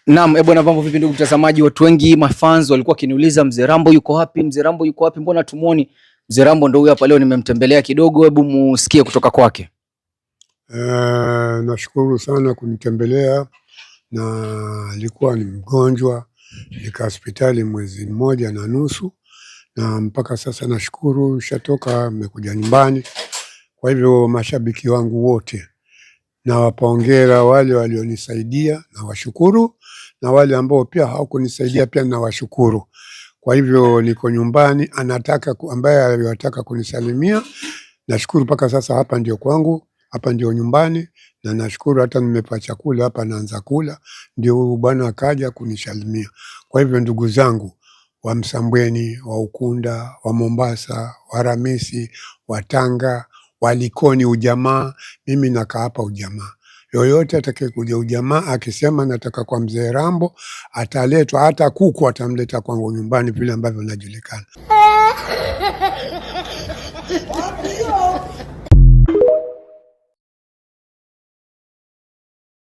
Naam, eh bwana, mambo vipi ndugu mtazamaji? Watu wengi mafans walikuwa wakiniuliza Mzee Rambo yuko wapi? Mzee Rambo yuko wapi? Mbona tumuoni? Mzee Rambo ndo huyu hapa, leo nimemtembelea kidogo, hebu musikie kutoka kwake. Nashukuru sana kunitembelea, na alikuwa ni mgonjwa, nikaa hospitali mwezi mmoja na nusu, na mpaka sasa nashukuru shatoka, nimekuja nyumbani. Kwa hivyo mashabiki wangu wote nawapa hongera, wale walionisaidia nawashukuru, na wale ambao pia hawakunisaidia pia nawashukuru. Kwa hivyo niko nyumbani, anataka ambaye aliyotaka kunisalimia, nashukuru mpaka sasa hapa ndio kwangu, hapa ndio nyumbani, na nashukuru hata nimepa chakula hapa, naanza kula, ndio huyu bwana akaja kunisalimia. Kwa hivyo ndugu zangu wa Msambweni, wa Ukunda, wa Mombasa, wa Ramisi, wa Tanga, wa Likoni ujamaa, mimi nakaa hapa ujamaa. Yoyote atakayekuja ujamaa akisema nataka kwa Mzee Rambo ataletwa, hata kuku atamleta kwangu nyumbani vile ambavyo najulikana.